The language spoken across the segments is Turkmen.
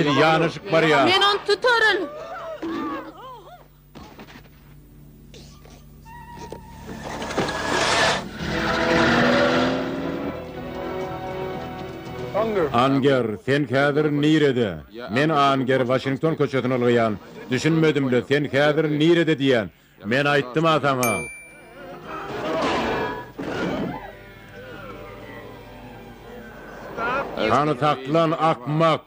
Biz ýanaşyk barýas. Men ony tutaryn. Anger, sen häzir nirede? Men Anger, Waşington köçesine ylgaýan. Düşünmedim-le, sen häzir nirede diýýän. Men aýtdym-a saňa. Hany saklan, akmak!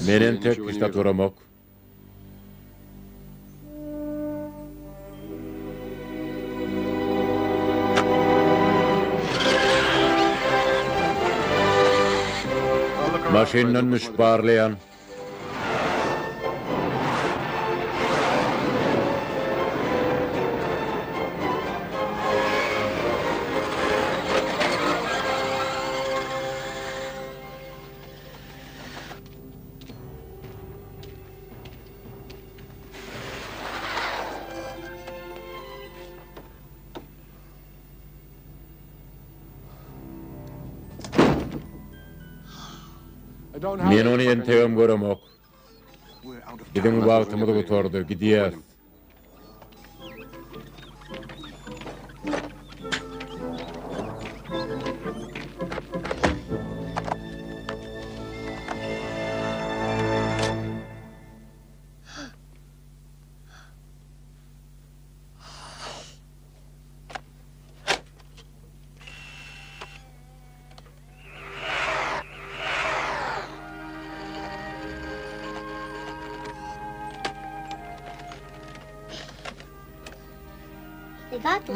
Men entek hiç zat göremok. Maşyndan düşüp barlaýan. Men ony entegem göremok. Biziň wagtymyz gutardy, gidýäs.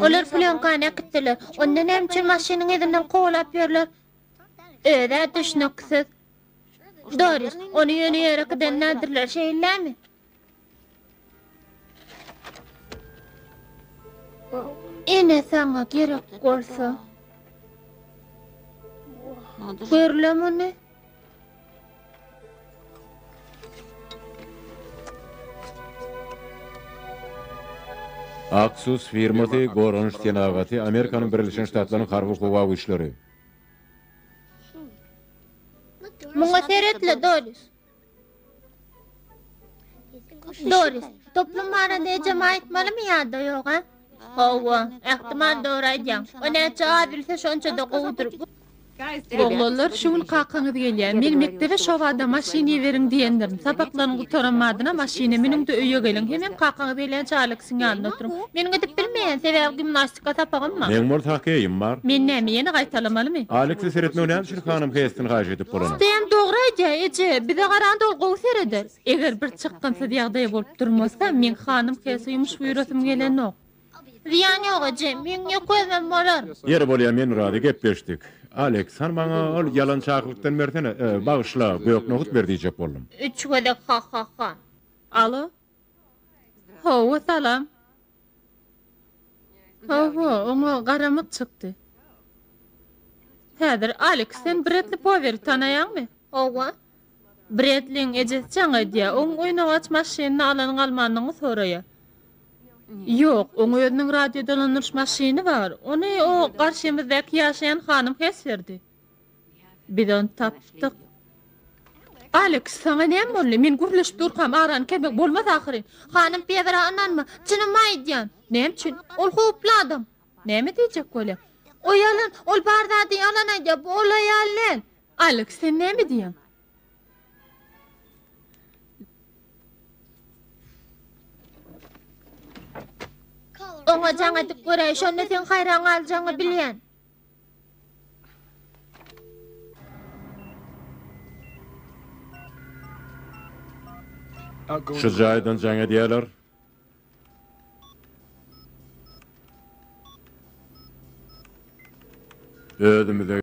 Olar plýonkany äkitdiler. Onda näme üçin maşynyň yzyndan kowalap ýörler? Öz-ä düşnüksiz. Doris, ony ýöne ýere äkiden däldirler, şeýlemi? Ene saňa gerek bolsa. Görle muny. Aksus firmasy goranyş senagaty Amerikanyň Birleşen Ştatlarynyň harby howa güýçleri. Muňa seretle, Doris. Doris, toplum barada ejeme aýtmalymy ýa-da ýok, a? Hawa, ähtimal dogry aýdýaň. O näçe az bilse, şonça-da gowudyr. Oglanlar, şu gün kakaňyz gelýär. Men mekdebe şo bada maşyn iberiň diýendirin. Sapaklaryň gutaran badyna maşyna münüň-de öýe geliň. Hemem kakaňyz gelýänçä Aleksiň ýanynda oturyň. Men gidip bilmeýän, sebäbi gimnastika sapagym bar. Meň bolsa hokkeýim bar. Men näme, ýene gaýtalamalymy? Alekse seretmegi näme üçin hanym Hestin haýyş edip bolanok? Sten dogry aýdýar, eje. Bize garanda ol gowy sereder. Eger bir çykgynsyz ýagdaý bolup durmasa, meň hanym Hese ýumuş buýrasym gelenok. Zyýan ýok, eje. Meň ýok özüm bolar. Ýeri bolýa, men razy, gepleşdik. Aleks, hany maňa ol ýalan çakylykdan bersene, bagyşla, gök nohut ber diýjek boldum. Üç gezek ha-ha-ha. Alo. Hawa, salam. Hawa, oňa garamyk çykdy. Häzir, Aleks, sen Bredli Poweri tanaýaňmy? Hawa. Bredliň ejesi jaň edýär. Oň oýnawaç maşynyny alanyň-almanyňy soraýar. Ýok, oň özüniň radio dolandyryş maşyny bar. Ony o garşymyzdaky ýaşaýan hanym Hess berdi. Biz ony tapdyk. Aleks, saňa näme boldy? Men gürleşip durkam arany kesmek bolmaz ahyryn. Hanym Pýezra ynanma, çynymy aýdýan. Näme üçin? Ol howply adam. Näme diýjek bolýaň? O ýalan, ol bar zady ýalan aýdýar, bu ol aýal däl. Aleks, sen näme diýýäň? Oňa jaň edip göräý, şonda seň haýran galjagyňy bilýän. Şu jaýdan jaň edýärler. Özümize.